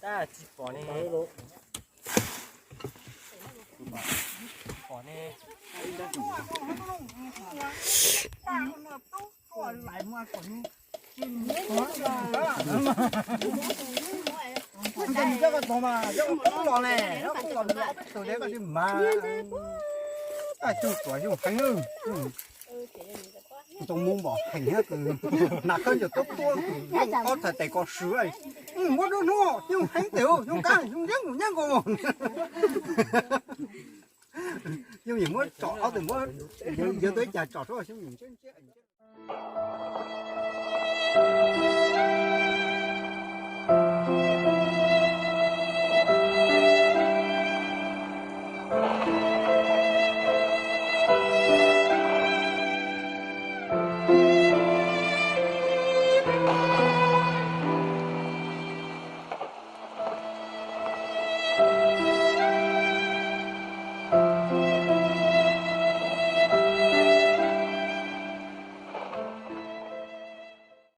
Tab tsis pom ne. Pom ne. Coj koj tog mas coj koj tub los ne, koj tub los ob peb tug thiab koj tsis mas. Tab xyoo tuam xyoo heev. Tus mus npom heev thiab, hnav khaub ncaws tuab tuab, ob txhais tes ko swv. Muab rau hnub xyoo heev tes, xyoo kab xyoo yeeb nkaus nyeeb nkaus. Xyoo yim muab tsom ob tug muab, yawg tuaj ib cas tsom suab xyoo yim ntsiab ntsiab.